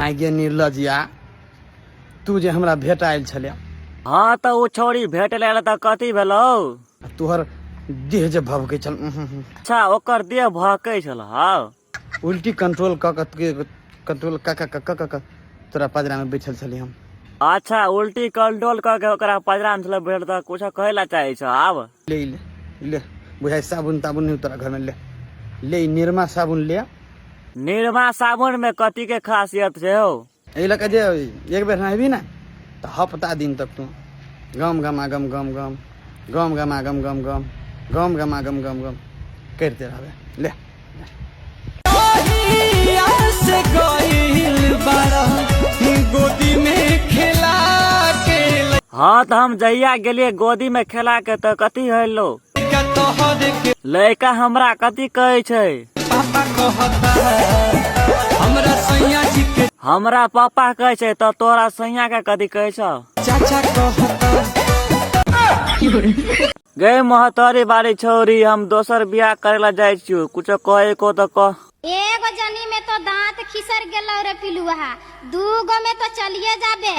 आइ गे निर्लजिया, तू जे हमरा भेट आयल छले। हाँ तऽ ओ छौड़ी भेट लेल तऽ कथी भेलौ? आ तोहर देह जे भभकै छल। अच्छा, ओकर देह भहकै छल? हँ। उल्टी कंट्रोल कऽ कऽ, कंट्रोल कऽ कऽ कऽ कऽ कऽ तोरा पजरा में बैठल छली हम। अच्छा, उल्टी कंट्रोल कऽ के ओकरा पजरा में छल बैठल, तऽ कुछो कहै ला चाहै छौ आब? ले ई, ले ले, बुझाइ साबुन ताबुन नहीं तोरा घर में। ले ले, ई निरमा साबुन ले। निरमा साबुन में कथी के खासियत छै हौ? एहि लऽ कऽ जे एक बेर नहेबी ने तऽ हफ्ता दिन तक तू गम गमा गम गम गम गम गमा गम गम गम गम गमा गम गम गम करिते रहबे। ले। हाँ तऽ हम जहिया गेलियै गोदी में खेला के तऽ कथी होलो? लड़का हमरा कथी कहै छै? हमरा पापा कहै छै। तऽ तोरा सैया के कथी कहै छौ? गे महतरी बारी छौरी, हम दोसर बियाह करे ला जाइ छियौ, कुछो कहे को तऽ कह। एगो जनी में तो दांत खिसर गेलो रे पिलुआ, दूगो में तो चलिए जाबे।